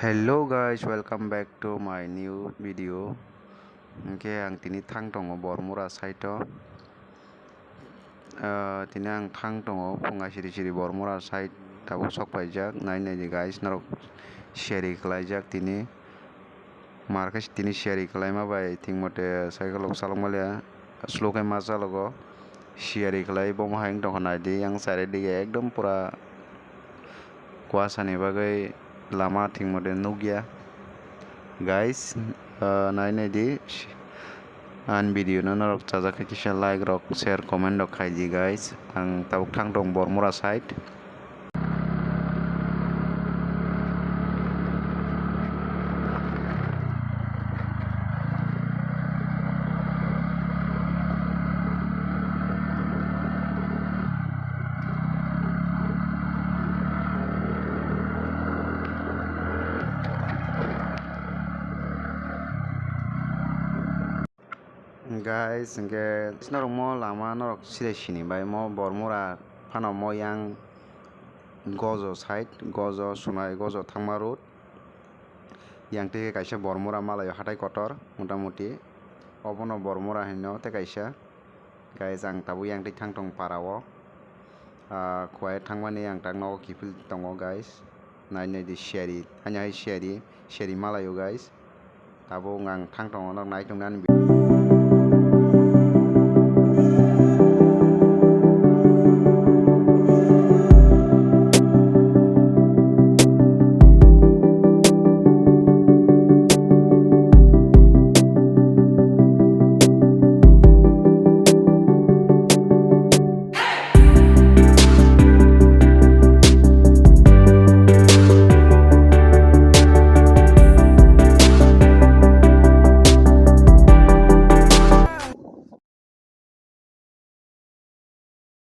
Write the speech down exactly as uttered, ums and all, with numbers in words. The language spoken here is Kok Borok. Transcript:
Hello guys, welcome back to my new video. Hwnkhe ang tini thang tongo Bormura side o. Ah, tini ang thang tongo phunga siri siri Bormura side tabuk sok paijak. Nai nai di guys, norok siyari khlaijak tini. Mar khe tini siyari khlaima bai thik mote cycle rok chalok maliya. Slow khe ma chalogo. Siyari khlai bomo hai wng tongkha nai di, yang side dige ekdom pura kuasani bagwi lama thik mote nukya. Guys, ah, nai nai di. Ani video no norok chajak khe kisa like rok, share, comment rok khai di guys. Ang tabuk thang tong Bormura side. Guys, hwnkhe norok mo lama norok side sini bai mo Bormura phano mo yang Gojo side, Gojo, Sunai, Gojo thangma road. Yang twi kaisa Bormura malaio hatai kotor, motamuti. Obono Bormura hino tei kaisa. Guys, ang tabuk yang twi thang tong para o. Ah, khuai thangmani ang tak nogo kiphil tongo, guys. Nai nai di siyari, haino hai siyari, siyari malaio, guys. Tabuk ang thang tongo, norok nai tongna ani.